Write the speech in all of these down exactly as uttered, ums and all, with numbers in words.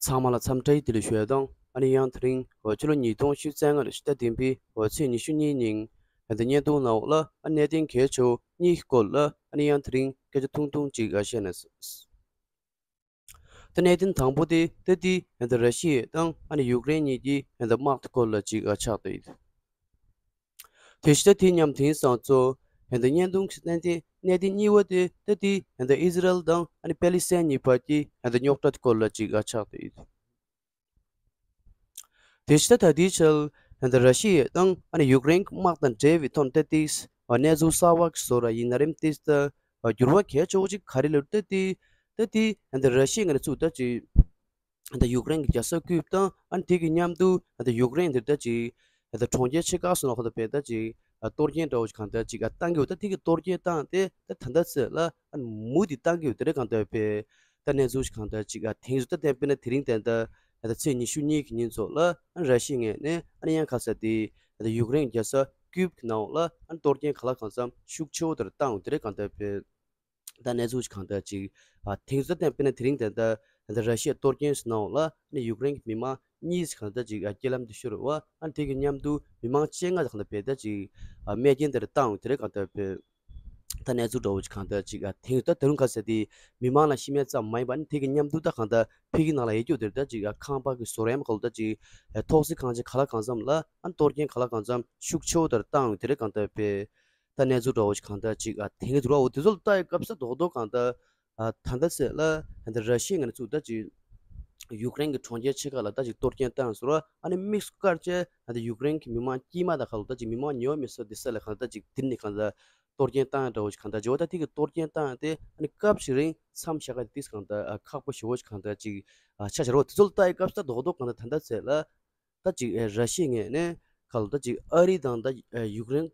ཚང་མ་ལ་འཚམས་འདྲི་བདེ་ལེགས་ཞུ་ཡ་དང་། ཨ་ནི་ཡང་དེ་རིང་ཕྱི་ལོ་ཉིས་སྟོང་ཉི་ཤུ་རྩ་ལྔ་ལོའི་ཕྱི་ཟླ་བདུན་པའི་ཚེས་ཉི་ཤུ་གཉིས་ཉིན་ད་བརྙན་ཐུང་ནང་ལ་ཨ་གནད་དོན་གལ་ཆེ་བོ་གཉིས་ཀྱི་སྐོར་ལ་ཨ་ནི་ཡང་དེ་རིང་སྐད་ཆ་ཐུང་ཐུང་ཅིག་བཤད་ན། ད་གནད་དོན་དང་པོ་དེ་ད་ལྟའི་ད་ར་ཤི་ཡ་དང་ཨ་ནི་ཡུཀ་རེན་གཉིས་ཀྱི་ད་དམག་དེ་སྐོར་ལ་ཅིག་ཆགས་བསྡད་ཡོད། དེ་བཞིན་ད་དེ་མཉམ་དེང་སང་ཚོ་ད་བརྙན་ཐུང་གི་གནད་དོན་གནད་དོན་གཉིས་པ་དེ་ད་ལྟའི་ད་ཨི་ཟི་རལ་དང་ཨ་ནི་པེ་ལི་སི་ཐན་གཉིས་བར་གྱི་ད་རྙོག་དྲ་དེ་སྐོར་ལ་ཅིག་ཆགས་བསྡད་ཡོད། དེ་བཞིན་ད་ལྟའི་ཆར་ད་ར་ཤི་ཡ་དང་ཨ་ནི་ཡུཀ་རེན་གྱི་དམག་དང་འབྲེལ་བའི་ཐོག་ནས་ད་ལྟའི་གནས་ཚུལ་གསར་བ་ཞིག་བཟོ་ར་ཡིན་ན་རིམ་ཏིས་ད་འགྱུར་བ་གལ་ཆེ་བོ་ཅིག་ག་རེ་ལབ་ད་ལྟའི་ད་ལྟའི་ད་ར་ཤི་ཡ་ངོས་ནས་ཚུར་ད་ཅིག་ད་ཡུཀ་རེན་གྱི་རྒྱལ་ས་ཀིབ་དང་ཨ་ནི་དེ་གི་མཉམ་དུ་ད་ཡུཀ་རེན་འདིར་ད་ཅིག་ད་གྲོང་ཁྱེར་ཆེ་ཁག་སོགས་ལ་ཁོ་ད་བས་ད་ཅིག་གཏོར་སྐྱོན་འདྲ་བོ་ཞིག་གང་ལྟར་ཅིག་བཏང་གི་ཡོད། ད་དེ་གི་གཏོར་སྐྱོན་བཏང་སྟེ་ད་ད་ལྟ་ཚེ་ལ་མུ་མཐུད་བཏང་གི་ཡོད། དེ་རེད་གང་ལྟར་བས་ད་གནས་ཚུལ་ཞིག་གང་ལྟར་ཅིག་དེང་སང་ད་དཔེར་ན་དེ་རིང་ད་ད་ཚེས་ཉི་ཤུ་གཉིས་ཀྱི་ཉིན་ཚོ་ལ་ར་ཤི་ཡའི་ངོས་ནས་ཨ་ནི་ཡང་ཁ་ས་དེ་ད་ཡུཀ་རེན་རྒྱལ་ས་ཀིབ་ཀྱི་ནང་ལ་ཨ་ནི་གཏོར་སྐྱོན་ག་ལ་གང་འཚམ་ཤུགས་ཆེ་བོ་དེར་བཏང་ཡོད། དེ་རེད་གང་ལྟར་བས། ད་གནས་ཚུལ་ཞིག་གང་ལྟར་ཅིག་ཨ་དེང་སང་ད་དཔེར་ན་དེ་རིང་ད་ད་ད་ར་ཤི་ཡ་གཏོར་སྐྱོན་ཞིག་གནང་བ་ལ་ནི་ཡུཀ་རེན་གྱི་མི་མང་གཉིས་ཞིག་གང་ལྟར་ཅིག་ཨ་རྐྱེན་ལམ་དུ་ཤོར་བ། ཨ་དེ་གི་མཉམ་དུ་མི་མང་བཅོ་ལྔ་ཞིག་གང་ལྟར་བས་ད་ཅིག་ཨ་རྨས་སྐྱོན་དེར་བཏང་། དེ་རེད་གང་ལྟར་བས། ད་གནས་ཚུལ་འདྲ་བོ་ཞིག་གང་ལྟར་ཅིག་ཨ་དེང་ད་ད་རུང་ཁ་ས་དེ་མི་མང་ལ་ཤི་རྨས་ཙམ་མ་ཡིན་པ་ནི་དེ་གི་མཉམ་དུ་ད་གང་ལྟར་ཕ་གི་ནང་ལ་ཡོད་རྒྱུ་དེར་ད་ཅིག་ཨ་ཁང་པ་གི་ཟོར་ཡམ་ག་ལ་ད་ཅིག་ཨ་ཐོག་སི་ཁང་ཆེན་ག་ལ་གང་འཚམ་ལ་ཨ་གཏོར་སྐྱོན་ག་ལ་གང་འཚམ་ཤུགས་ཆེ་བོ་དེར་བཏང་། དེ་རེད་གང་ལྟར་བས། ད་གནས་ཚུལ་འདྲ་བོ་ཞིག་གང་ལྟར་ཅིག་ཨ་དེང་གི་འདུག་ར། འོ་དེ་ཚོ་ལ་ལྟ་ཡི་སྐབས་སུ་རྡོག་རྡོག་གང་ལྟར་ཨ་ད་ལྟ་ཚེ་ལ་ད་ར་ཤི་ཡའི་ངོས་ནས་ཚུར་ད་ཅིག་ཡུཀ་རེན་གྱི་གྲོང་ཁྱེར་ཆེ་ཁག་ལ་ད་ཅིག་གཏོར་སྐྱོན་བཏང་ཟེར་བ། ཨ་ནི་དམིགས་སུ་བཀར་བྱས་ད་ལྟ་ཡུཀ་རེན་གྱི་མི་མང་དཀྱུས་མ་དང་གང་ལ་ད་ཅིག་མི་མང་ཉོ་མི་སོ་དེ་ས་ལ་གང་ལྟར་ཅིག་དེ་ནས་གང་ལྟར་གཏོར་སྐྱོན་བཏང་ཡ་འདྲ་བོ་ཞིག་གང་ལྟར་བྱེད་བ། ད་དེ་གི་གཏོར་སྐྱོན་བཏང་ཡ་དེ་ཨ་ནི་སྐབས་ཤིག་རིང་མཚམས་བཞག་ག་དེ་གང་ལྟར་ཨ་ཁག་པོ་ཞེ་བོ་ཞིག་གང་ལྟར་ཅིག་ཨ་ཆགས་བཞག་རོགས། དེ་ཚོ་ལ་ལྟ་ཡི་སྐབས་སུ་རྡོག་རྡོག་གང་ལྟར་ད་ལྟ་ཚེ་ལ་ད་ཅིག་ཨ་ར་ཤི་ཡའི་ངོས་ནས་ག་ལ་ད་ཅིག་ཨ་རི་དང་ད་ཨ་ཡུཀ་རེན་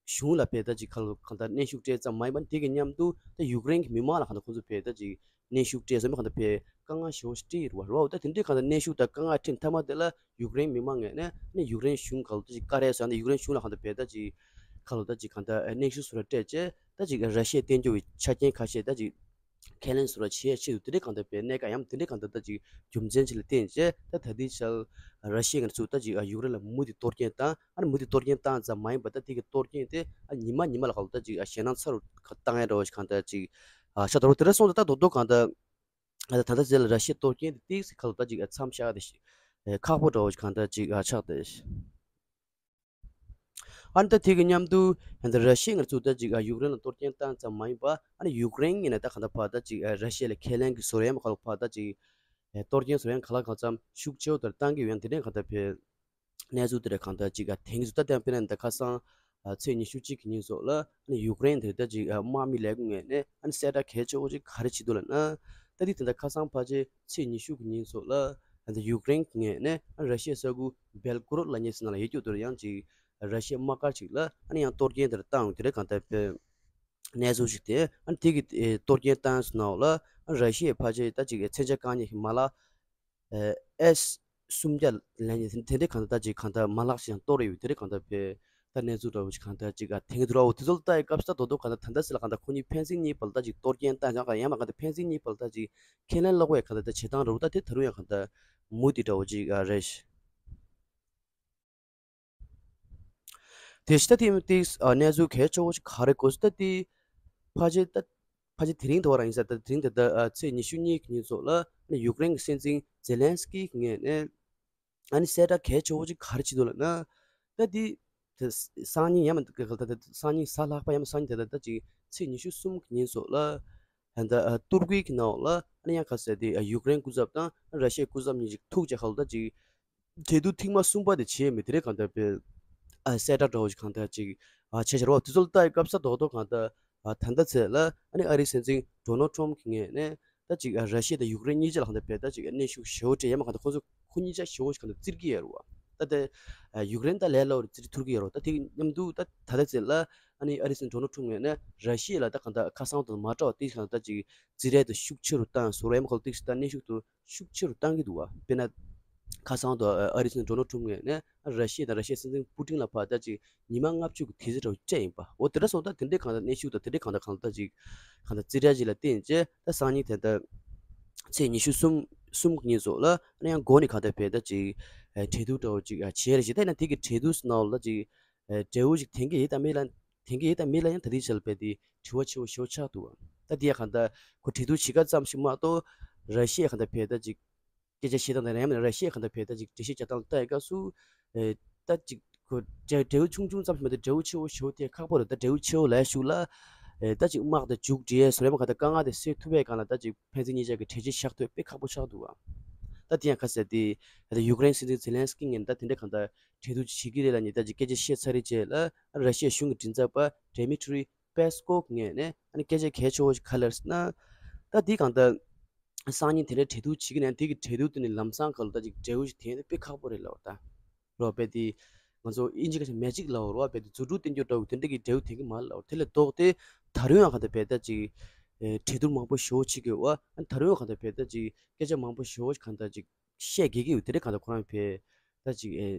གཞུང་ལ་ཕེ་ད་ཅིག་ག་ལ་གང་ལྟར་གནོན་ཤུགས་སྤྲད་ཙམ་མ་ཡིན་པ་དེ་གི་མཉམ་དུ་ད་ཡུཀ་རེན་གྱི་མི་མང་ལ་གང་ལྟར་ཁོང་ཚོ་ཕེ་ད་ཅིག་གནོན་ཤུགས་སྤྲད་ཙམ་གང་ལྟར་ཕེ་དཀའ་ངལ་ཞེ་བོ་ཞིག་འཕྲད་ཡོད་རེད་བ། རེད་བ། ད་དེ་འདྲའི་གང་ལྟར་གནོན་ཤུགས་དང་དཀའ་ངལ་འཕྲད་མཐའ་མ་དེ་ལ་ཡུཀ་རེན་མི་མང་ངོས་ནས་ནི་ཡུཀ་རེན་གཞུང་ག་ལ་ད་ཅིག་བཀའ་རེ་ཟེར་ནས་ཡུཀ་རེན་གཞུང་ལ་གང་ལྟར་ཕེ་ད་ཅིག་ག་ལ་ད་ཅིག་གང་ལྟར་གནོན་ཤུགས་སོགས་ལ་སྤྲད་བྱས་ད་ཅིག་ར་ཤི་ཡས་བསྟན་རྒྱུ་བའི་ཆ་རྐྱེན་ཁ་ཤས་ད་ཅིག་ཁས་ལེན་བཟོ་འདྲ་བྱེད་ཡ་ཆེད་དུ་དེ་འདྲའི་གང་ལྟར་ད་ཅིག་རྒྱུ་མཚན་ཅིག་ལ་བརྟེན་བྱས་རྒྱུ་མཚན་ཅིག་ལ་བརྟེན་བྱས་ད་ད་ལྟའི་ཆར་ར་ཤི་ཡ་ངོས་ནས་ཚུར་ད་ཅིག་ཡུཀ་རེན་ལ་མུ་མཐུད་གཏོར་སྐྱོན་བཏང་། ཨ་ནི་མུ་མཐུད་གཏོར་སྐྱོན་བཏང་ཙམ་མ་ཡིན་པར་ད་དེ་གི་གཏོར་སྐྱོན་དེ་ཨ་ཉི་མ་ཉི་མ་ལ་གང་ལ་ད་ཅིག་ཞེད་སྣང་ཚ་རུ་བཏང་ཡ་འདྲ་བོ་ཞིག་གང་ལྟར་ཅིག་ཨ་ཆགས་འདུག་རོ། དེ་འདྲ་སོང་ཙང་ད་རྡོག་རྡོག་གང་ལྟར་ཨ་ད་ད་ལྟ་ཟེར་ལ་ར་ཤི་ཡའི་གཏོར་སྐྱོན་དེ་ཏིག་ཙམ་ག་ལ་ད་ཅིག་ཨ་མཚམས་བཞག་དེ་ཤི་ཨ་ཁག་པོ་འདྲ་བོ་ཞིག་གང་ལྟར་ཅིག་ཨ་ཆགས་ཏེ། ཨ་ནི་ད་དེ་གི་མཉམ་དུ་ད་ར་ཤི་ཡ་ངོས་ནས་ཚུར་ད་ཅིག་ཨ་ཡུཀ་རེན་ལ་གཏོར་སྐྱོན་བཏང་ཙམ་མ་ཡིན་པ་ཨ་ནི་ཡུཀ་རེན་ངོས་ནས་ད་གང་ལྟར་ཕར་ད་ཅིག་ཨ་ར་ཤི་ཡ་ལ་ཁས་ལེན་གྱི་བཟོ་རིམ་ག་ལ་ཕར་ད་ཅིག་ཨ་གཏོར་སྐྱོན་བཟོ་རིམ་ག་ལ་གང་འཚམ་ཤུགས་ཆེ་བོ་དེར་བཏང་གི་ཡོད། དེ་ནས་གང་ལྟར་ཕེ་གནས་ཚུལ་དེ་རེད་གང་ལྟར་ཅིག་ཨ་དེང་གི་ཚུར་ད་ལྟ་དཔེར་ན་ད་ཁ་སང་ཨ་ཚེས་ཉི་ཤུ་གཅིག་གི་ཉིན་སོགས་ལ་ཨ་ནི་ཡུཀ་རེན་དེ་ད་ཅིག་ཨ་དམག་མི་ལས་ཁུངས་ངོས་ནས་ཨ་ནི་གསལ་བསྒྲགས་གལ་ཆེ་བོ་ཅིག་ག་རེ་བྱེད་འདུག་ལབ་ན། ད་དེ་དེ་འདྲ་ཁ་སང་ཕལ་ཆེར་ཚེས་ཉི་ཤུ་གི་ཉིན་སོགས་ལ་ཨ་ནི་ཡུཀ་རེན་གྱི་ངོས་ནས་ཨ་ནི་ར་ཤི་ཡའི་ས་ཁུལ་སྦེལ་ཀོ་རོད་ལབ་མཁན་ཞིག་ནང་ལ་ཡོད་རྒྱུ་དེར་ཡང་ཅིག་ར་ཤི་ཡའི་དམག་སྒར་ཅིག་ལ་ཨ་ནི་ཡང་གཏོར་སྐྱོན་དེར་བཏང་ཡོང་དེ་རེད་གང་ལྟར་ཕེ་གནས་ཚུལ་ཞིག་དེ་ཨ་ནི་དེ་གི་ཨེ་གཏོར་སྐྱོན་བཏང་སོང་ན་འོག་ལ་ཨ་ནི་ར་ཤི་ཡའི་ཕལ་ཆེར་ད་ཅིག་ཨེ་མཚོན་ཆ་བཀག་མཁན་ཞིག་མ་ལག་ཨེ་ཨེས་སུམ་བརྒྱ་ལབ་མཁན་དེ་འདྲའི་གང་ལྟར་ད་ཅིག་གང་ལྟར་མ་ལག་ཞིག་ཡང་གཏོར་ཡོད་དེ་རེད་གང་ལྟར་ཕེ། ད་གནས་ཚུལ་འདྲ་བོ་ཞིག་གང་ལྟར་ཅིག་ཨ་དེང་གི་འདུག་ར། འོ་དེ་ཚོ་ལ་ལྟ་ཡི་སྐབས་སུ་ད་རྡོག་རྡོག་གང་ལྟར་ད་ལྟ་སི་ལ་གང་ལྟར་ཁོ་གཉིས་ཕན་ཚུན་གཉིས་བར་ལ་ད་ཅིག་གཏོར་སྐྱོན་བཏང་ཡང་གང་ཡང་མ་གང་ལྟར་ཕན་ཚུན་གཉིས་བར་ལ་ད་ཅིག་ཁས་ལེན་ལོག་པའི་གང་ལྟར་ད་བྱེད་སྟངས་འདྲ་བོ་ད་དེ་ད་རུང་ཡང་གང་ལྟར་མུ་མཐུད་འདྲ་བོ་ཅིག་ཨ་རེད། དེ་ཕྱི་ད་དེ་དེ་ཨ་གནས་ཚུལ་གལ་ཆེ་བོ་ཞིག་ག་རེ་གོ་སོང་ད་དེ་ཕལ་ཆེར་ད་ཕལ་ཆེར་དེ་རིང་དེ་བ་རང་ཡིན་ས་ད་དེ་རིང་དེ་ད་ཨ་ཚེས་ཉི་ཤུ་གཉིས་ཀྱི་ཉིན་སོགས་ལ་ཨ་ནི་ཡུཀ་རེན་གྱི་སྲིད་འཛིན་ཛེ་ལན་སི་ཀི་གི་ངོས་ནས་ཨ་ནི་གསལ་བསྒྲགས་གལ་ཆེ་བོ་ཅིག་ག་རེ་བྱེད་འདུག་ལབ་ན། ད་འདི་དེ་སང་ཉིན་ཡང་མ་འདུག་ག་ད་ད་སང་ཉིན་གཟའ་ལྷག་པ་ཡང་མ་སང་ཉིན་དེ་ད་ད་ཅིག་ཚེས་ཉི་ཤུ་གསུམ་གི་ཉིན་སོགས་ལ་ད་ཨ་ཏུར་ཀི་གི་ནང་ལ་ཨ་ནི་ཡང་ག་ཟེར་དེ་ཨ་ཡུཀ་རེན་སྐུ་ཚབ་དང་ར་ཤི་ཡའི་སྐུ་ཚབ་གཉིས་ཅིག་ཐུག་བྱས་ཁ་ལོ་ད་ཅིག་གྲོས་བསྡུར་ཐེངས་མ་གསུམ་པ་དེ་བྱས་མེད་དེ་རེད་གང་ལྟར་བས་ཨ་གསལ་བསྒྲགས་འདྲ་བོ་ཞིག་གང་ལྟར་ཅིག་ཨ་བྱས་བྱས་རོགས་དེ་ཚོ་ལ་ལྟ་ཡི་སྐབས་ས་རྡོག་རྡོག་གང་ལྟར་ཨ་ད་ལྟ་ཚེ་ལ་ཨ་ནི་ཨ་རིའི་སྲིད་འཛིན་ཌོ་ནལ་ཊམ་གི་ངོས་ནས། ད་ཅིག་ཨ་ར་ཤི་ཡ་དང་ཡུཀ་རེན་གཉིས་ཆ་ལ་གང་ལྟར་བས་ད་ཅིག་ཨ་གནོན་ཤུགས་ཞེ་བོ་སྤྲད་ཡ་མ་གང་ལྟར་ཁོ་ཚོ་ཁོ་གཉིས་ཆ་ཞེ་བོ་ཞིག་གང་ལྟར་བཙིར་གྱི་ཡོད་རེད་བ། ད་དེ་ཨ་ཡུཀ་རེན་ད་ལས་སླ་བོར་བཙིར་ཐུབ་ཀྱི་ཡོད་རེད་བ། ད་དེ་གི་མཉམ་དུ་ད་ད་ལྟ་ཚེ་ལ་ཨ་ནི་ཨ་རིའི་སྲིད་འཛིན་ཌོ་ནལ་ཊམ་ངོས་ནས་ར་ཤི་ཡ་ལ་ད་གང་ལྟར་ཁ་སང་དང་མ་འདྲ་བ་ཏིག་གང་ལྟར་ཅིག་བཙིར་ཡ་དེ་ཤུགས་ཆེ་རུ་བཏང་ཟེར་བ་ཡ་མ་གང་ལྟར་ཏིག་ད་གནོན་ཤུགས་དེ་ཤུགས་ཆེ་རུ་བཏང་གི་འདུག་བ། དཔེར་ན་ཁ་སང་དང་ཨ་རིའི་སྲིད་འཛིན་ཌོ་ནལ་ཊམ་ངོས་ནས་ཨ་ར་ཤི་ཡ་དང་ར་ཤི་ཡའི་སྲིད་འཛིན་པུ་ཏིན་ལ་ཕར་ད་ཅིག་ཉི་མ་ལྔ་བཅུ་གི་དུས་ཚོད་འདྲ་བོ་སྤྲད་ཡིན་པ། འོ་དེ་འདྲ་སོང་ཙང་དེ་འདྲའི་གང་ལྟར་གནོན་ཤུགས་དང་དེ་འདྲའི་གང་ལྟར་གང་ལྟར་ཅིག་གང་ལྟར་བཙིར་ཡ་ཅིག་ལ་བརྟེན་བྱས་ད་སང་ཉིན་དེ་ལྟར་ཚེས་ཉི་ཤུ་གསུམ་ གསུམ་གྱི་ཉིན་ཚོ་ལ་ཨ་ནི་ཡང་འགོ་ནས་གང་ལྟར་བས་ད་ཅིག་ཨ་གྲོས་བསྡུར་འདྲ་བོ་ཅིག་ཨ་བྱས་རེད་ཅིག་ད་ཡིན་ན་དེ་གི་གྲོས་བསྡུར་ནང་ལ་ཅིག་ཨ་འབྲས་བུ་ཅིག་ཐོན་གྱི་ཡོད་དམ་མེད་ལ་ཐོན་གྱི་ཡོད་དམ་མེད་ལ་ཡང་ད་ལྟའི་ཆར་ལ་བས་དེ་དྲི་བ་ཆེ་བོ་ཞེ་བོ་ཆགས་འདུག་ད་དེ་ཡང་གང་ལྟར་ཁོ་གྲོས་བསྡུར་བྱེད་སྐབས་ཙམ་ཞིག་མ་གཏོགས་ར་ཤི་ཡ་གང་ལྟར་བས་ད་ཅིག་སྐད་ཆ་བཤད་སྟངས་དང་ཡང་མིན་ན་ར་ཤི་ཡ་གང་ལྟར་བས་ད་ཅིག་འགྲེལ་བཤད་རྒྱག་སྟངས་ལ་ལྟ་ཡི་སྐབས་སུ་ཨེ་ད་ཅིག་ཁོ་འབྲས་འབྲས་བུ་ཆུང་ཆུང་ཙམ་ཞིག་མ་གཏོགས་འབྲས་བུ་ཆེ་བོ་ཞེ་བོ་དེ་ཁག་པོ་རེད། ད་འབྲས་བུ་ཆེ་བོ་ལ་ཞུགས་ལ་ཨེ་ད་ཅིག་དམག་དང་མཇུག་སྒྲིལ་སོ་རེ་མ་གང་ལྟར་དཀའ་ངལ་དེ་སེལ་ཐུབ་པའི་སྒང་ལ་ད་ཅིག་ཕན་ཚུན་གཉིས་ཆ་གི་གྲོས་ཆོད་བཞག་ཐུབ་དཔེ་ཁག་པོ་ཆགས་འདུག་ཨ། ད་དེ་ཡང་ཁ་གསལ་དེ་ད་ཡུཀ་རེན་སྲིད་འཛིན་ཛེ་ལན་སི་ཀི་ངོས་ནས་ད་དེ་འདྲ་གང་ལྟར་གྲོས་བསྡུར་བྱེད་ཀྱི་རེད་ལབ་ནས་ད་ཅིག་སྐད་ཆ་བཤད་ཚར་རེད་བྱས་ལ་ར་ཤི་ཡ་གཞུང་གི་མགྲིན་ཚབ་པ་ཌེ་མི་ཊི་རི་པེ་སི་ཀོབ་ངོས་ནས་ཨ་ནི་སྐད་ཆ་གལ་ཆེ་བོ་ཞིག་ག་རེ་ལབ་ཟེར་ན། ད་དེ་གང་ལྟར་སང་ཉིན་དེ་འདྲའི་གྲོས་བསྡུར་བྱེད་ཀྱི་ནས་དེ་གི་གྲོས་བསྡུར་དེ་ནི་ལམ་སང་ག་ལ་ད་ཅིག་འབྲས་བུ་ཞིག་ཐོན་ཡ་དཔེ་ཁག་པོ་རེད་ལབ་པ་ད། རོ་པས་དེ་ང་ཚོ་ཨིན་ཇི་སྐད་ཆ་མེ་ཇིག་ལབ་རོ་པས་དེ་རྫུ་འཕྲུལ་བསྟན་རྒྱུ་འདྲ་བོ་དེ་འདྲ་གི་འབྲས་བུ་ཐོན་གྱི་མ་རེད་ལབ། དེ་ལས་ལྡོག་སྟེ་ད་རུང་ཡང་གང་ལྟར་བས་ད་ཅིག་ཨེ་གྲོས་བསྡུར་མང་པོ་ཞེ་བོ་བྱེད་དགོས་པ་ཨ་ད་རུང་ཡང་གང་ལྟར་བས་ད་ཅིག་སྐད་ཆ་མང་པོ་ཞེ་བོ་གང་ལྟར་ཅིག་བཤད་དགོས་ཀྱི་ཡོད། དེ་འདྲ་གང་ལྟར་ཁོ་རང་བས་ད་ཅིག་ཨེ་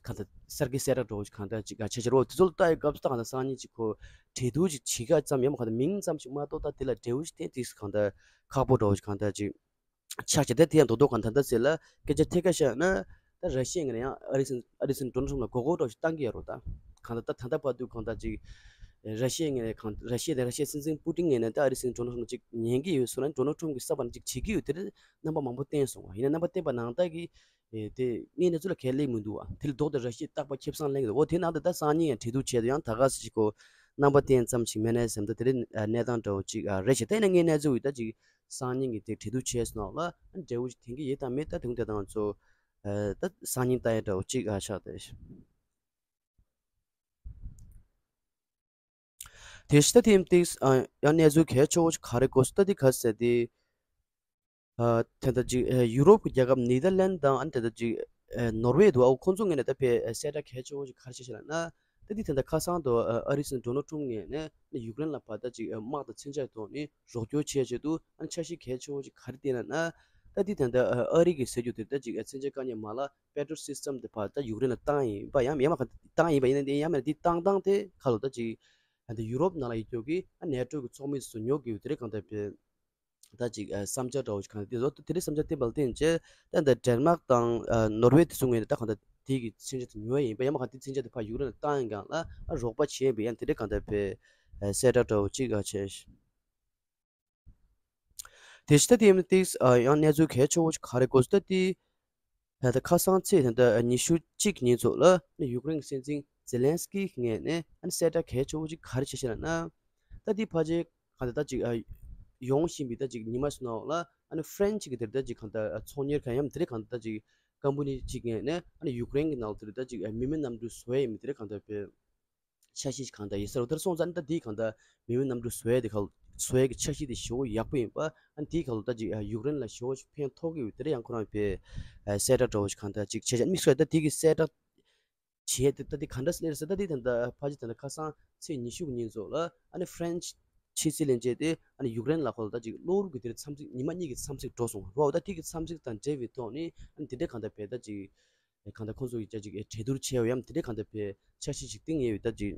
གང་ལྟར་གསར་བརྗེ་གསལ་བསྒྲགས་འདྲ་བོ་ཞིག་གང་ལྟར་ཅིག་ཨ་བྱས་བྱས་རོ། དེ་ཚོ་ལ་ལྟ་ཡི་སྐབས་སུ་ད་གང་ལྟར་སང་ཉིན་ཅིག་ཁོ་གྲོས་བསྡུར་ཅིག་བྱེད་སྐབས་ཙམ་ཡང་མ་གང་ལྟར་མིང་ཙམ་ཞིག་མ་གཏོགས་ད་དེ་ལ་འབྲས་བུ་ཞིག་ཐོན་ཏིག་གང་ལྟར་ཁག་པོ་འདྲ་བོ་ཞིག་གང་ལྟར་ཅིག་ཆགས་ཀྱི། ད་དེ་ཡང་རྡོག་རྡོག་གང་ལྟར་ད་ཟེར་ལ་སྐད་ཆ་ཐད་ཀར་བཤད་ན་ད་ར་ཤི་ཡ་ངོས་ནས་ཡང་ཨ་རིའི་སྲིད་ཨ་རིའི་སྲིད་འཛིན་ཌོ་ནལ་ཊམ་ལ་མགོ་སྐོར་འདྲ་བོ་ཞིག་བཏང་གི་ཡོད་རེད། ད་གང་ལྟར་ད་ད་ལྟ་བར་དུ་གང་ལྟར་ཅིག་ར་ཤི་ཡ་ངོས་ནས་གང་ར་ཤི་ཡ་དང་ར་ཤི་ཡའི་སྲིད་འཛིན་པུ་ཏིན་ངོས་ནས་ད་ཨ་རིའི་སྲིད་འཛིན་ཌོ་ནལ་ཊམ་ཅིག་ཉན་གྱི་ཡོད་ཟེར་ན་ཌོ་ནལ་ཊམ་གྱི་ས་བར་ནས་ཅིག་བྱེད་ཀྱི་ཡོད། དེ་རེད་རྣམ་པ་མང་པོ་བསྟན་སོང་བ་ཡིན་ན་རྣམ་པ་བསྟན་པ་ནང་ལྟར་གྱི་ཨེ་དེ་དངོས་གནས་ཚུལ་ལ་ཁས་ལེན་མི་འདུག་བ། དེ་ལ་ལྡོག་སྟེ་ར་ཤི་ཡས་རྟག་པར་ཁེ་བཟང་ལེན་གྱི་འདུག་འོ་དེ་ནང་དུ་ད་སང་ཉིན་ཡང་གྲོས་བསྡུར་བྱས་ཏེ་ཡང་ད་ག་ཟེ་ཞིག་གོ་རྣམ་པ་བསྟན་ཙམ་ཞིག་མེད་ནའི་སེམས་ད་དེ་རིང་གནས་སྟངས་འདྲ་བོ་ཅིག་ཨ་རེད་བྱས། ད་ཡིན་ན་ངས་གནས་ཚུལ་འོས་ད་ཅིག་སང་ཉིན་གྱི་དེ་གྲོས་བསྡུར་བྱས་སོང་ལ་ཨ་འབྲས་བུ་ཞིག་ཐོན་གྱི་ཡོད་དམ་མེད་ད་དེ་དེ་དང་ཚོ་ཨ་ད་སང་ཉིན་ལྟ་ཡ་འདྲ་བོ་ཅིག་ཨ་ཆགས་ཏེ། དེ་ཤི་ད་དེ་ཡིན་ཏིག་ཨ་ཡང་གནས་ཚུལ་གལ་ཆེ་བོ་ཞིག་ག་རེ་གོ་སོང་ད་དེ་ག་ཟེ་དེ། ཨ་དེ་འདྲ་ཅིག་ཨ་ཡུ་རོབ་ཀྱི་རྒྱལ་ཁབ་ནེ་དར་ལན་དང་ཨ་ནི་དེ་འདྲ་ཅིག་ཨ་ནོར་ཝེ་འདུག་ཨ་ཁོང་ཚོ་ངོས་ནས་ད་ཕེ་ཨ་གསལ་བསྒྲགས་གལ་ཆེ་བོ་ཞིག་ག་རེ་བྱས་ཤག་ལབ་ན། ད་འདི་དེ་འདྲ་ཁ་སང་དུ་ཨ་ཨ་རིའི་སྲིད་འཛིན་ཌོ་ནལ་ཊམ་ངོས་ནས་ནི་ཡུཀ་རེན་ལ་ཕར་ད་ཅིག་ཨ་དམག་དང་མཚོན་ཆ་ཐོག་ནས་རོགས་སྐྱོར་བྱས་ཆེད་དུ་ཨ་ནི་འཆར་གཞི་གལ་ཆེ་བོ་ཞིག་ག་རེ་བཏིང་ལབ་ན། ད་འདི་དེ་འདྲ་ཨ་ཨ་རི་གི་ཟེར་རྒྱུ་དེ་ད་ཅིག་ཨ་མཚོན་ཆ་བཀག་ཉར་མ་ལག་པེ་ཊྲི་ཡོཊ་སིས་ཊམ་དེ་ཕར་ད་ཡུཀ་རེན་ལ་བཏང་ཡིན་པ་ཡང་ཡང་མ་གང་བཏང་ཡིན་པ་ཡིན་ན་དེ་ཡང་མིན་ན་འདི་བཏང་སྟངས་དེ་ཁ་ལོ་ད་ཅིག་ཨ་འདི་ཡུ་རོབ་ནང་ལ་ཡོད་རྒྱུ་གི་ཨ་ནེ་ཊོ་གི་ཚོགས་མི་ཚོ་ཉོ་དགོས་དེ་རེད་གང་ལྟར་བས། ད་ཅིག་ཨ་བསམ་འཆར་འདྲ་བོ་ཞིག་གང་དེ་ཚོ་དེ་རིང་བསམ་འཆར་བཏོན་པ་ལ་བརྟེན་བྱས་ད་ལྟ་ཌེན་མཱག་དང་ཨ་ནོར་ཝེ་དེ་ཚོ་ངོས་ནས་ད་གང་ལྟར་དེ་གི་མཚོན་ཆ་དེ་ཉོ་ཡ་ཡིན་པ་ཡང་མ་གང་དེ་མཚོན་ཆ་དེ་ཕར་ཡུཀ་རེན་ལ་བཏང་ཡིན་གང་ལ་ཨ་རོགས་པ་བྱས་པའི་ཡང་དེ་འདྲ་གང་ལྟར་བས་ཨ་གསལ་བསྒྲགས་འདྲ་བོ་ཅིག་ཨ་བྱས། དེ་ཕྱི་ད་དེ་ཡིན་ཏིག་ཨ་ཡང་གནས་ཚུལ་གལ་ཆེ་བོ་ཞིག་ག་རེ་གོ་སོང་ད་དེ། ད་ལྟ་ཁ་སང་ཚེས་ད་ལྟ་ཉི་ཤུ་གཅིག་ཉིན་ཚོ་ལ་ནི་ཡུཀ་རེན་གྱི་སྲིད་འཛིན་ཛེ་ལན་སི་ཀི་ངོས་ནས་ཨ་ནི་གསལ་བསྒྲགས་གལ་ཆེ་བོ་ཅིག་ག་རེ་བྱས་ཤག་ལབ་ན། ད་འདི་ཕལ་ཆེར་གང་ལྟར་ད་ཅིག་ཨ་ཡོང་བཞིན་པའི་ད་ཅིག་ཉི་མ་ཞིག་ནང་ལ་ཨ་ནི་ཧྥ་རན་སི་གི་དེར་ད་ཅིག་གང་ལྟར་ཨ་ཚོང་གཉེར་མཁན་ཡང་དེ་རིང་གང་ལྟར་ད་ཅིག་ཀམ་པ་ནི་ཅིག་ངོས་ནས་ཨ་ནི་ཡུཀ་རེན་གྱི་ནང་ལ་དེ་རིང་ད་ཅིག་ཨ་མི་མེད་གནམ་གྲུ་བཟོ་ཡས་ཡིན་མིན་དེ་རིང་གང་ལྟར་བས། འཆར་གཞི་ཞིག་གང་ལྟར་ཡིན་ས་རེད། དེར་སོང་ཙང་ད་འདི་གང་ལྟར་མི་མེད་གནམ་གྲུ་བཟོ་ཡས་དེ་ག་བཟོ་ཡས་ཀྱི་འཆར་གཞི་དེ་ཞེ་པོ་ཡག་པོ་ཡིན་པ། ཨ་འདིའི་ག་ལ་ད་ཅིག་ཡུཀ་རེན་ལ་ཞེ་པོ་ཞིག་ཕན་ཐོགས་ཀྱི་ཡོད། དེ་རེད་ཡང་ཁོ་རང་བས་གསལ་བསྒྲགས་འདྲ་བོ་ཞིག་གང་ལྟར་ཅིག་བྱས་ཤག་དམིགས་བསལ་ད་འདི་གི་གསལ་བསྒྲགས་བྱས་ཏེ་ད་འདི་ག་འདྲ་སླེབས་ཟེར་ད་འདི་ད་ལྟ་ཕལ་ཆེར་ད་ལྟ་ཁ་སང་ཚེས་ཉི་ཤུ་གི་ཉིན་ཚོ་ལ་ཨ་ནི་ཧྥ་རན་སི་ཕྱི་སྲིད་བློན་ཆེན་དེ་ཨ་ནི་ཡུཀ་རེན་ལ་ཁོ་ལ་ད་ཅིག་གློ་བུར་གྱི་དེར་འཚམས་གཟིགས་ཉི་མ་གཉིས་ཀྱི་འཚམས་གཟིགས་འགྲོ་སོང་རོགས། ད་དེ་གི་འཚམས་གཟིགས་དང་འབྲེལ་བའི་ཐོག་ནས་ཨ་ནི་དེ་འདྲའི་གང་ལྟར་བས་ད་ཅིག་གང་ལྟར་ཁོང་ཚོ་གི་ཅིག་གྲོས་བསྡུར་བྱས་པ་ཡང་དེ་འདྲའི་གང་ལྟར་བས་འཆར་གཞི་ཞིག་བཏིང་ཡས་ཡོད་ད་ཅིག་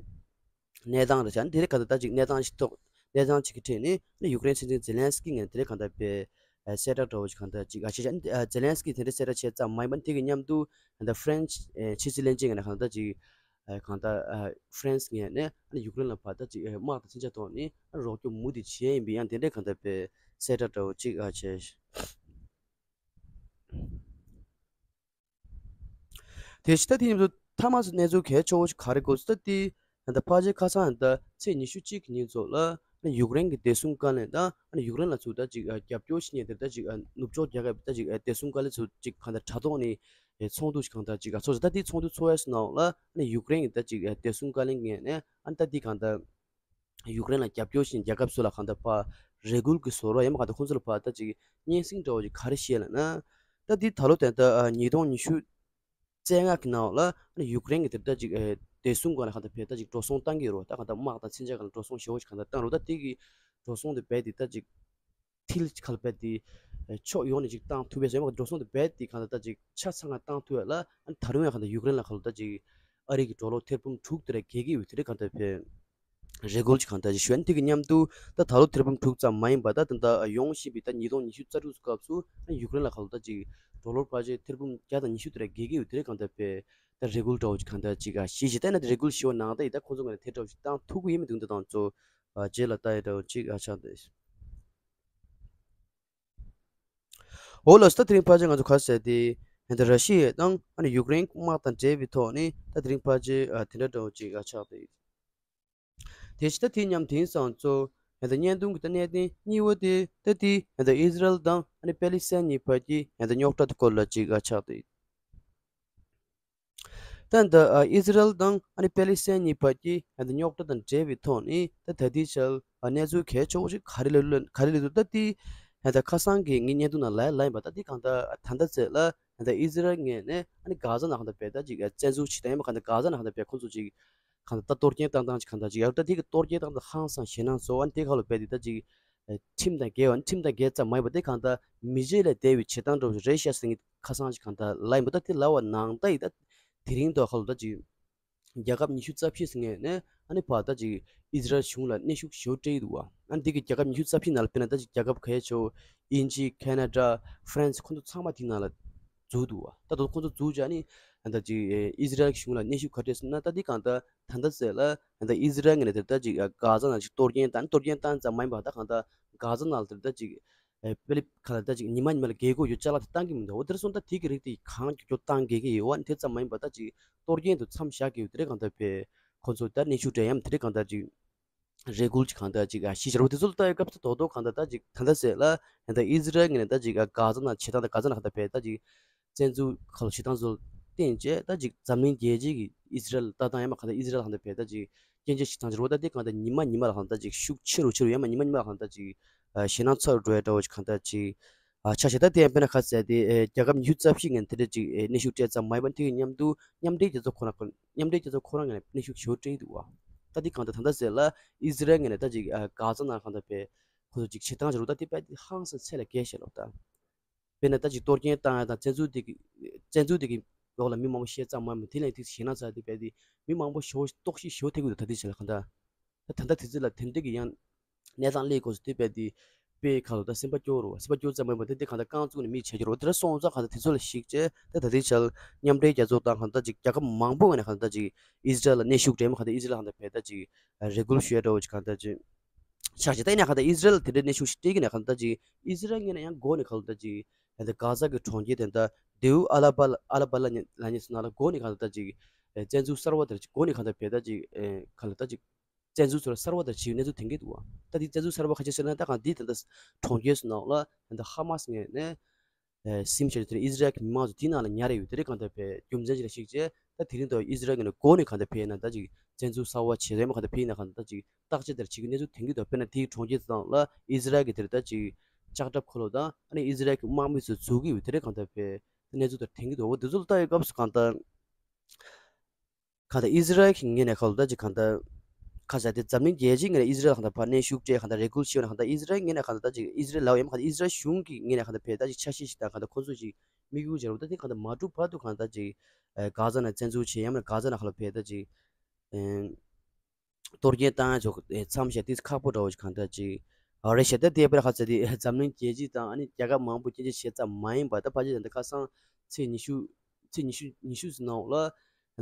གནས་སྟངས་རེད་ཤག་དེ་འདྲའི་གང་ལྟར་ད་ཅིག་གནས་སྟངས་ཤིག་ཐོག་གནས་སྟངས་ཅིག་གི་ཐད་ནས་ནི་ཡུཀ་རེན་སྲིད་འཛིན་ཛེ་ལན་སི་ཀི་ངོས་ནས་དེ་འདྲའི་གང་ལྟར་བས་གསལ་བསྒྲགས་འདྲ་བོ་ཞིག་གང་ལྟར་ཅིག་ཨ་ཤེས་བྱ་ཛེ་ལན་སི་ཀི་དེ་འདྲའི་གསལ་བསྒྲགས་བྱས་ཙམ་མ་ཡིན་པ་དེ་གི་མཉམ་དུ་ད་ལྟ་ཧྥ་རན་སི་ཕྱི་སྲིད་བློན་ཆེན་ངོས་ནས་གང་ལྟར་ཅིག་གང་ལྟར་ཧྥ་རན་སི་ངོས་ནས་ཡུཀ་རེན་ལ་ཕར་ད་ཅིག་དམག་དང་མཚོན་ཆ་ཐོག་ནས་རོགས་སྐྱོབ་མུ་མཐུད་བྱས་ཡིན་པའི་ཡང་དེ་འདྲའི་གང་ལྟར་བས་གསལ་བསྒྲགས་འདྲ་བོ་ཅིག་ཨ་བྱས། དེ་ཕྱི་ད་དེ་ཡིན་དུས་མཐའ་མ་སུ་གནས་ཚུལ་གལ་ཆེ་བོ་ཞིག་ག་རེ་གོ་སོང་ད་དེ་ད་ཕལ་ཆེར་ཁ་སང་ད་ཚེས་ཉི་ཤུ་གཅིག་གི་ཉིན་ཚོ་ལ་ཡུཀ་རེན་གྱི་བདེ་སྲུང་བཀའ་བློན་དང་ཡུཀ་རེན་ལ་ཚུར་ད་ཅིག་རྒྱབ་སྐྱོར་ཞིག་ཉན་དེར་ད་ཅིག་ནུབ་ཕྱོགས་རྒྱལ་ཁབ་ད་ཅིག་བདེ་སྲུང་བཀའ་བློན་ཚོ་ཅིག་གང་ལྟར་དྲ་ཐོག་ནས་ཚོགས་འདུ་ཞིག་གང་ལྟར་ཅིག་ཚོགས་ད་དེ་ཚོགས་འདུ་ཚོགས་ཡས་སུ་ནང་ལ་ཡུཀ་རེན་གྱི་ད་ཅིག་བདེ་སྲུང་བཀའ་བློན་ངོས་ནས་ད་དེ་གང་ལྟར། ཡུཀ་རེན་ལ་རྒྱབ་སྐྱོར་བྱེད་མཁན་རྒྱལ་ཁབ་ཚོ་ལ་གང་ལྟར་ཕར་རེ་སྐུལ་གྱི་བཟོ་འདྲ་ཡང་མིན་གང་ལྟར་ཁོང་ཚོ་ལ་ཕར་ད་ཅིག་སྙན་སེང་འདྲ་བོ་ཅིག་ག་རེ་བཤད་ལབ་ན། ད་འདི་ད་ལོ་དེ་ད་ཉིས་སྟོང་ཉི་ཤུ་རྩ་ལྔ་གི་ནང་ལ་ཡུཀ་རེན་གྱི་དེ་ད་ཅིག་བདེ་སྲུང་སྒང་ལ་གང་ལྟར་ཕར་ད་ཅིག་འགྲོ་སོང་བཏང་གི་ཡོད་རེད། ད་གང་ལྟར་དམག་དང་མཚོན་ཆ་སྒང་ལ་འགྲོ་སོང་ཞེ་པོ་ཅིག་གང་ལྟར་བཏང་རེད། ད་དེ་གི་འགྲོ་སོང་དེ་རྦད་དེ་ད་ཅིག་མཐིལ་ཁ་ལ་རྦད་དེ་ཕྱོགས་ཡོངས་ནས་ཅིག་བཏང་ཐུབ་པའི་ཟེར་མ་འགྲོ་སོང་དེ་རྦད་དེ་གང་ལྟར་ད་ཅིག་ཆ་ཚང་ང་བཏང་ཐུབ་ཡ་ལ་ད་རུང་ཡང་གང་ལྟར་ཡུཀ་རེན་ལ་གང་ལྟར་ད་ཅིག་ཨ་རི་གི་ཌོ་ལར་ཐེར་འབུམ་དྲུག་དེ་ར་རྒྱག་གི་ཡོད་དེ་རེད། གང་ལྟར་བས་ རེ་སྐུལ་ཅིག་གང་ལྟར་ཞུ་ཡ་ནི་དེ་གི་མཉམ་དུ་ད་ད་ལོ་ཐེར་འབུམ་དྲུག་ཙམ་མ་ཡིན་པ་ད་ད་ལྟ་ཡོང་བཞིན་པའི་ད་ཉིས་སྟོང་ཉི་ཤུ་རྩ་དྲུག་སྐབས་སུ་ཡུཀ་རེན་ལ་ག་ལ་ད་ཅིག་ཌོ་ལར་ཕལ་ཆེར་ཐེར་འབུམ་བརྒྱ་དང་ཉི་ཤུ་དེ་ར་བརྒལ་གྱི་ཡོད། དེ་རེད། གང་ལྟར་བས་ད་རེ་སྐུལ་འདྲ་བོ་ཅིག་གང་ལྟར་ཅིག་ཨ་ཤེས་བཞིན་ད་ན་དེ་རེ་སྐུལ་ཞུ་བ་ནང་ད་ཡི་ད་ཁོང་ཚོ་ངོས་ནས་དེ་འདྲ་བོ་ཅིག་བཏང་ཐུབ་ཀྱི་ཡིན་མི་འདུག་འདི་དང་ཚོ་རྗེས་ལ་ད་ཡི་འདྲ་བོ་ཅིག་ཨ་ཆགས་འདུག་འོ་ལགས་སོ། ད་དེ་རིང་ཕལ་ཆེར་ང་ཚོ་ག་རེ་ཟེར་དེ་ཧན་ད་ར་ཤི་ཡ་དང་ཨ་ནི་ཡུཀ་རེན་དམག་དང་འབྲེལ་བའི་ཐོག་ནས་ད་དེ་རིང་ཕལ་ཆེར་ཨ་དེ་འདྲ་འདྲ་བོ་ཅིག་ཨ་ཆགས་འདུག་དེ་བཞིན་ད་དེ་མཉམ་དེང་སང་ཚོ་ཧན་ད་བརྙན་ཐུང་གི་ད་གནད་དོན་གཉིས་པ་དེ་ད་དེ་ཧན་ད་ཨི་ཟི་རལ་དང་ཨ་ནི་པེ་ལི་སི་ཐན་གཉིས་བར་གྱི་ཧན་ད་རྙོག་དྲ་དེ་སྐོར་ལ་ཅིག་ཨ་ཆགས་འདུག་ད་ད་ཨ་ཨི་ཟི་རལ་དང་ཨ་ནི་པེ་ལི་སི་ཐན་གཉིས་བར་གྱི་ཨ་ནི་རྙོག་དྲ་དང་འབྲེལ་བའི་ཐོག་ནས་ད་ད་ལྟའི་ཆར་ཨ་གནས་ཚུལ་གལ་ཆེ་བོ་ཞིག་ག་རེ་ལ་ལོན་ག་རེ་ལ་འདུག་ད་དེ་ཨ་ད་ཁ་སང་གི་ངའི་བརྙན་ཐུང་ནང་ལ་ལབ་ཡིན་པ། ད་དེ་གང་ལྟར་ད་ལྟ་ཚེ་ལ་ཨ་ད་ཨི་ཟི་རལ་ངོས་ནས་ཨ་ནི་གྷ་ཛ་ནང་གང་ལྟར་བས་ད་ཅིག་བཙན་འཛུལ་བྱེད་སྟངས་ཡིན་པ། གང་ལྟར་གྷ་ཛ་ནང་གང་ལྟར་བས་ཁོང་ཚོ་ཅིག་གང་ལྟར་ད་གཏོར་སྐྱོན་བཏང་སྟངས་ཅིག་གང་ལྟར་ཅིག་ཡོད། ད་དེ་གི་གཏོར་སྐྱོན་བཏང་སྟངས་ཧང་སང་ཞེད་སྣང་ཚོར་བ། ཨ་ནི་དེ་ག་ལ་བས་དེ་ད་ཅིག་ཁྲིམས་དང་འགལ་བ་ནི་ཁྲིམས་དང་འགལ་ཙམ་མ་ཡིན་པ་དེ་གང་ལྟར་མི་རྗེས་ལས་འདས་པའི་བྱེད་སྟངས་འདྲ་བོ་ཞིག་རེད་ཤག་ཟེར་མཁན་ཁ་སང་ཅིག་གང་ལྟར་ལབ་ཡིན་པ། ད་དེ་ལབ་པ་ནང་ལྟར་ཡིན། ད་དེ་རིང་ཐོག་ཁ་ལོ་ད་ཅིག་རྒྱལ་ཁབ་ཉི་ཤུ་རྩ་བཞི་ཟེར་མཁན་ནས་ཨ་ནི་ཕར་ད་ཅིག་ཨི་ཟི་རལ་གཞུང་ལ་གནོན་ཤུགས་ཞེ་པོ་སྤྲད་ཀྱི་འདུག་བ། ཨ་ནི་དེ་གི་རྒྱལ་ཁབ་ཉི་ཤུ་རྩ་བཞི་ནང་ལ་དཔེར་ན་ད་ཅིག་རྒྱལ་ཁབ་གལ་ཆེ་བོ་དབྱིན་ཇི། ཁེ་ན་ཌ། ཧྥ་རན་སི། ཁོ་ཚོ་ཚང་མ་དེའི་ནང་ལ་འཛུལ་འདུག་བ། ད་དུང་ཁོ་ཚོ་འཛུལ་བྱས་ནི་ད་ཅིག་ཨི་ཟི་རལ་གཞུང་ལ་གནོན་ཤུགས་ག་རེ་སྤྲད་སོང་ན། ད་འདི་གང་ལྟར་ད་ལྟ་ཟེར་ལ་ད་ཨི་ཟི་རལ་ངོས་ནས་དེ་ད་ཅིག་གྷ་ཛ་ནང་ཅིག་གཏོར་སྐྱོན་བཏང་། གཏོར་སྐྱོན་བཏང་ཙམ་མ་ཡིན་པར་ད་གང་ལྟར་གྷ་ཛ་ནང་ལ་དེ་ད་ཅིག་ཨེ་པེ་ལི་ག་ལ་ད་ཅིག་ཉི་མ་ཉི་མ་ལ་རྒྱལ་སྒོ་ཡོད་ཅ་ལག་དེ་བཏང་གི་མི་འདུག་འོ་དེར་སོང་ད་དེ་གི་རིགས་དེ་གང་མགྱོགས་མགྱོགས་བཏང་དགོས་ཀྱི་ཡོད་བ། ཨ་ནི་དེ་ཙམ་མ་ཡིན་པར་ད་ཅིག་གཏོར་སྐྱོན་དུ་མཚམས་བཞག་གི་ཡོད། དེ་རེད། གང་ལྟར་བས་ཁོ་ཚོ་ད་གནོན་ཤུགས་སྤྲད་ཡམ་དེ་རེད། གང་ལྟར་ཅིག་རེ་སྐུལ་ཅིག་གང་ལྟར་ཅིག་ཨ་ཤི་ཆར་བ་དེ་ཚོ་ལ་ལྟ་བའི་སྐབས་སུ་རྡོག་རྡོག་གང་ལྟར་ད་ཅིག་ད་ལྟ་ཟེར་ལ་ད་ཨི་ཟི་རལ་ངོས་ནས་ད་ཅིག་ཨ་གྷ་ཛ་ནང་བྱེད་སྟངས་ད་གྷ་ཛ་ནང་གང་ལྟར་བས་ད་ཅིག་བཙན་འཛུལ་ཁ་ལོ་བྱེད་སྟངས་ཚོ་བསྟན་བྱས་ད་ཅིག་འཛམ་གླིང་རྒྱལ་སྤྱི་གི་ཨི་ཟི་རལ་ལ་ལྟ་སྟངས་ཡང་མ་གང་ལྟར་ཨི་ཟི་རལ་གང་ལྟར་བས་ད་ཅིག་སྐྱོན་བརྗོད་བྱེད་སྟངས་ཅིག་རེད་བ། ད་དེ་གང་ལྟར་ཉི་མ་ཉི་མ་ལ་གང་ལྟར་ཅིག་ཤུགས་ཆེ་རུ་ཆེ་རུ་ཡང་མ་ཉི་མ་ཉི་མ་ལ་གང་ལྟར་ཅིག་ཨ་ཞེད་སྣང་ཚ་རུ་འགྲོ་ཡ་འདྲ་བོ་ཅིག་གང་ལྟར་ཅིག་ཨ་ཆགས་ཤག་ད་དེ་ཡང་དཔེར་ན་ག་ཟེར་དེ་ཨེ་རྒྱལ་ཁབ་ཉི་ཤུ་རྩ་བཞི་ངོས་ནས་དེ་འདྲ་ཅིག་ཨེ་གནོན་ཤུགས་སྤྲད་ཙམ་མ་ཡིན་པར་དེ་གི་མཉམ་དུ་མཉམ་འབྲེལ་རྒྱལ་ཚོགས་ཁོ་རང་མཉམ་འབྲེལ་རྒྱལ་ཚོགས་ཁོ་རང་ངོས་ནས་གནོན་ཤུགས་ཞེ་པོ་སྤྲད་ཀྱི་འདུག་བ། ད་དེ་གང་ལྟར་ད་ལྟ་ཟེར་ལ་ཨི་ཟི་རལ་ངོས་ནས་ད་ཅིག་ཨ་གྷ་ཛ་ནང་གང་ལྟར་བས་ཁོ་ཚོ་ཅིག་བྱེད་སྟངས་ཅིག་རུ་ད་དེ་དཔེ་དེ་ཧང་སང་ཚད་ལས་བརྒལ་ཤག་ལབ་ད། དཔེར་ན་ད་ཅིག་གཏོར་སྐྱོན་བཏང་ཡ་དང་བཙན་འཛུལ་དེ་གི་བཙན་འཛུལ་དེ་གི་འོག་ལ་མི་མང་པོ་ཤི་ཙམ་མ་མི་དེ་ལས་དེ་ཞེད་སྣང་ཚ་དེ་བས་དེ་མི་མང་པོ་ཞེ་པོ་ལྟོགས་ཤི་ཞེ་པོ་ཐེབས་ཀྱི་འདུག་ད་དེ་ཆ་ལ་གང་ལྟར་ད་ད་ལྟ་དེ་ཚོ་ལ་དེ་འདྲ་གི་ཡང་གནས་སྟངས་སླེབས་དགོས་སུ་དེ་བས་དེ་དཔེ་ཁ་ལོ་ད་སེམས་པ་སྐྱོ་རུ་བ། སེམས་པ་སྐྱོ་ཙམ་མ་ཡིན་པ་དེ་དེ་གང་ལྟར་རྐང་བཙུགས་ནས་མི་བྱེད་རྒྱུ་རུ་བ། དེ་འདྲ་སོང་ཙང་གང་ལྟར་དེ་ཚོ་ལ་གཞིགས་བྱས་ད་ད་དེ་ཆ་ལ་མཉམ་འབྲེལ་རྒྱལ་ཚོགས་དང་གང་ལྟར་ཅིག་རྒྱལ་ཁབ་མང་པོ་ངོས་ནས་གང་ལྟར་ཅིག་ཨི་ཟི་རལ་ལ་གནོན་ཤུགས་སྤྲད་མ་གང་ལྟར་ཨི་ཟི་རལ་གང་ལྟར་བས་ད་ཅིག་རེ་སྐུལ་ཞུ་ཡ་འདྲ་བོ་ཅིག་གང་ལྟར་ཅིག་ཆགས་ཤིག་ད་ཡིན་ན་གང་ལྟར་ཨི་ཟི་རལ་དེ་འདྲའི་གནོན་ཤུགས་ཤིག་སྤྲད་ཀྱི་ན་གང་ལྟར་ཅིག་ཨི་ཟི་རལ་ངོས་ནས་ཡང་འགོ་ནས་གང་ལྟར་ཅིག་ད་ལྟ་གྷ་ཛ་གི་གྲོང་ཁྱེར་དེ་ད་དེའུ་ཨ་ལ་པ་ལ་ཨ་ལ་པ་ལ་ལ་ཉེ་སོང་ན་ལ་འགོ་ནས་གང་ལྟར་ཅིག་བཙན་འཛུལ་གསར་བ་དེར་ཅིག་འགོ་ནས་གང་ལྟར་བས་ད་ཅིག་གང་ལྟར་ཅིག་བཙན་འཛུལ་ཚོར་གསར་བ་དེར་བྱེད་ཀྱི་གནས་ཚུལ་ཐོན་གྱི་འདུག་བ། ད་དེ་བཙན་འཛུལ་གསར་བ་ཁ་ཆེ་ཟེར་ན་ད་གང་དེ་ད་ལྟ་གྲོང་ཁྱེར་སོང་ན་ལ་ད་ལྟ་ཧ་མ་སི་ངོས་ནས་སིམ་བྱས་དེ་ཨི་ཟི་རལ་གྱི་མི་མང་ཚོ་དེའི་ནང་ལ་ཉར་རེ་ཡོད། དེ་རེད། གང་ལྟར་བས་རྒྱུ་མཚན་ཅིག་ལ་གཞིགས་བྱས་ད་དེ་རིང་ད་ཨི་ཟི་རལ་གྱི་ནས་འགོ་ནས་གང་ལྟར་བས་ན་ད་ཅིག་བཙན་འཛུལ་གསར་བ་བྱེད་རེད་མ་གང་ལྟར་བས་ན་གང་ལྟར་ད་ཅིག་བརྟག་དཔྱད་དེར་བྱེད་ཀྱི་གནས་ཚུལ་ཐོན་གྱི་འདུག་དཔེར་ན་དེའི་གྲོང་ཁྱེར་དང་ལ་ཨི་ཟི་རལ་གྱི་དེར་ད་ཅིག་ལྕགས་ཁྲབ་འཁོར་ལོ་དང་ཨ་ནི་ཨི་ཟི་རལ་གྱི་དམག་མི་ཚོ་འཛུལ་གྱི་ཡོད། དེ་རེད། གང་ལྟར་བས་ད་གནས་ཚུལ་དེར་ཐོན་གྱི་འདུག་འོ་དེ་ཚོ་ལ་ལྟ་བའི་སྐབས་སུ་གང་ལྟར། གང་ལྟར་ཨི་ཟི་རལ་གྱི་ངོས་ནས་ཁ་ལོ་ད་ཅིག་གང་ལྟར་ཁ་ཟེར་དེ་འཛམ་གླིང་རྒྱལ་སྤྱིའི་ངོས་ནས་ཨི་ཟི་རལ་གང་ལྟར་ཕར་གནོན་ཤུགས་སྤྲད་གང་ལྟར་རེ་སྐུལ་ཞུས་ན་གང་ལྟར་ཨི་ཟི་རལ་ངོས་ནས་གང་ལྟར་ད་ཅིག་ཨི་ཟི་རལ་ལབ་ཡོད་མ་གང་ལྟར་ཨི་ཟི་རལ་གཞུང་གི་ངོས་ནས་གང་ལྟར་བས་ད་ཅིག་ཆ་ཤས་ཤིག་དང་གང་ལྟར་ཁོང་ཚོ་ཅིག་དམིགས་ཡུལ་སྦྱར་བ་ད་དེ་གང་ལྟར་མ་འགྲུབ་བར་དུ་གང་ལྟར་ཅིག་གྷ་ཛ་ནང་བཙན་འཛུལ་བྱས་ཡང་མིན་གྷ་ཛ་ནང་ཁ་ལོ་བས་ད་ཅིག་གཏོར་སྐྱོན་བཏང་ཡ་ཆོག་མཚམས་བཞག་དེ་ཁག་པོ་འདྲ་བོ་ཞིག་གང་ལྟར་ཅིག་ཨ་རེད་ཤག་ད་དེ་དཔེར་ཁ་ཚ་དེ་འཛམ་གླིང་རྒྱལ་སྤྱི་དང་ཨ་ནི་རྒྱལ་ཁབ་མང་པོ་སྐྱོན་བརྗོད་བྱས་ཙམ་མ་ཡིན་པར་ད་ཕལ་ཆེར་ད་ལྟ་ཁ་སང་ཚེས་ཉི་ཤུ་ཚེས་ཉི་ཤུ་ཉི་ཤུ་ཙམ་ནང་ལ་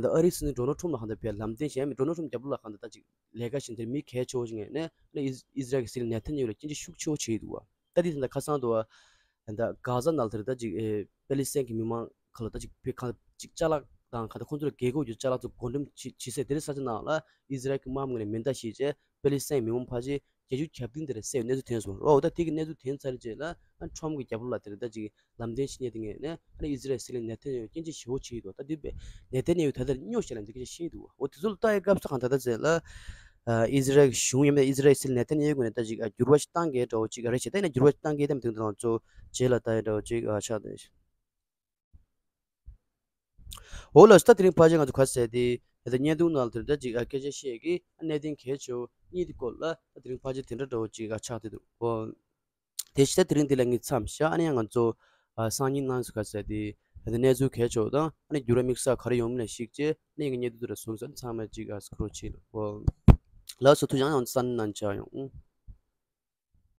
ད་ལྟ་ཨ་རིའི་སྲིད་འཛིན་ཌོ་ནལ་ཁྲོམ་ལ་གང་ལྟར་བས་ལམ་སྟོན་བྱས་ཡང་མིན་ཌོ་ནལ་ཁྲོམ་རྒྱབ་ལོགས་ལ་གང་ལྟར་ད་ཅིག་ལས་ཀ་བྱེད་མཁན་མི་གལ་ཆེ་བོ་ཞིག་ངོས་ནས་ཨ་ནི་ཨིས་རལ་གྱི་སྲིད་བློན་ནེ་ཐན་ཡ་ཧུ་ལ་སྐྱོན་བརྗོད་ཤུགས་ཆེ་བོ་བྱས་ཡོད་འདུག་བ། ད་དེ་ད་ལྟ་ཁ་སང་དུ་བ་ད་གྷ་ཛ་ནང་ལ་དེར་ད་ཅིག་ཨེ་པེ་ལི་སི་ཐན་གྱི་མི་མང་ཁ་ལ་ད་ཅིག་བོད་ཁ་ཅིག་ཅ་ལག་དང་ག་ད་ཁོང་ཚོ་ལ་རྒྱལ་སྒོ་ཡོད་ཅ་ལག་ཚོ་བགོ་འགྲེམས་བྱེད་བྱེད་སའི་དེ་རིང་ས་ཆ་ནང་ལ་ཨི་ཟི་རལ་གྱི་དམག་མི་ངོས་ནས་མེ་མདའ་བཤིག་བྱས་པེ་ལི་སི་ཐན་མི་མང་ཕལ་ཆེར་བརྒྱད་ཅུ་གྱ་བདུན་དེ་རེད་བསད་པའི་གནས་ཚུལ་ཐོན་སོང་རོ། ད་དེ་གི་གནས་ཚུལ་ཐོན་ཚར་རྗེས་ལ་ཨ་ཁྲོམ་གྱི་རྒྱབ་ལོགས་ལ་དེ་རེད་ད་ཅིག་ལམ་སྟོན་བྱེད་མཁན་དེ་ངོས་ནས་ཨ་ནི་ཨི་ཟི་རལ་སྲིད་བློན་ནེ་ཐན་ཡ་ཧུ་སྐྱོན་བརྗོད་ཞེ་པོ་བྱས་ཡོད་འདུག་ད་དེ་བས་ནེ་ཐན་ཡ་ཧུ་ད་ལྟ་སྨྱོ་བཤད་ལ་འདི་སྐད་ཆ་བཤད་འདུག་འོ་དེ་ཚོ་ལ་ལྟ་ཡའི་སྐབས་སུ་གང་ད་ལྟ་ཟེར་ལ་ཨི་ཟི་རལ་གྱི་གཞུང་ཡིན་ན་ཨི་ཟི་རལ་སྲིད་བློན་ནེ་ཐན་ཡ་ཧུ་ངོས་ནས་ད་ཅིག་འགྱུར་བ་ཞིག་བཏང་གི་འདྲ་བོ་ཅིག་རེད་བྱས། ད་ཡིན་ན་འགྱུར་བ་ཞིག་བཏང་གི་དེ་མི་འདུག་ད་ང་ཚོ་རྗེས་ལ་ལྟ་ཡ་འདྲ་བོ་ཅིག་ཆགས་བསྡད། འོ་ལགས་སོ། ད་དེ་རིང་ཕལ་ཆེར་ང་ཚོ་ག་རེ་ཟེར་དེ་ད་ལྟ་བརྙན་ཐུང་ནང་ལ་དེ་འདྲ་ཅིག་སྐད་ཆ་བཤད་ཀྱི་གནད་དོན་གལ་ཆེ་བོ་གཉིས་དེ་སྐོར་ལ་ད་དེ་རིང་ཕལ་ཆེར་དེ་འདྲ་འདྲ་བོ་ཅིག་ཆགས་བསྡད་འདུག་འོ་དེ་བཞིན་ད་དེ་རིང་འདི་ལ་ངས་མཚམས་བཞག་ཨ་ནི་ཡང་ང་ཚོ་སང་ཉིན་གནངས་ཚེ་ག་རེ་ཟེར་དེ་ད་ལྟ་གནས་ཚུལ་གལ་ཆེ་བོ་དང་ཨ་ནི་འགྱུར་བ་དམིགས་བསལ་ག་རེ་ཡོང་མིན་ལ་གཞིགས་བྱས་ཨ་ནི་ངས་བརྙན་ཐུང་དེ་འདྲ་བཟོས་སོང་། ཚང་མ་ཅིག་ཨ་སྐུ་རོགས་བྱེད་ལ་འོ། ལགས་སོ། ཐུགས་རྗེ་གནང་། བསམ་གནང་བྱ་ཡང་།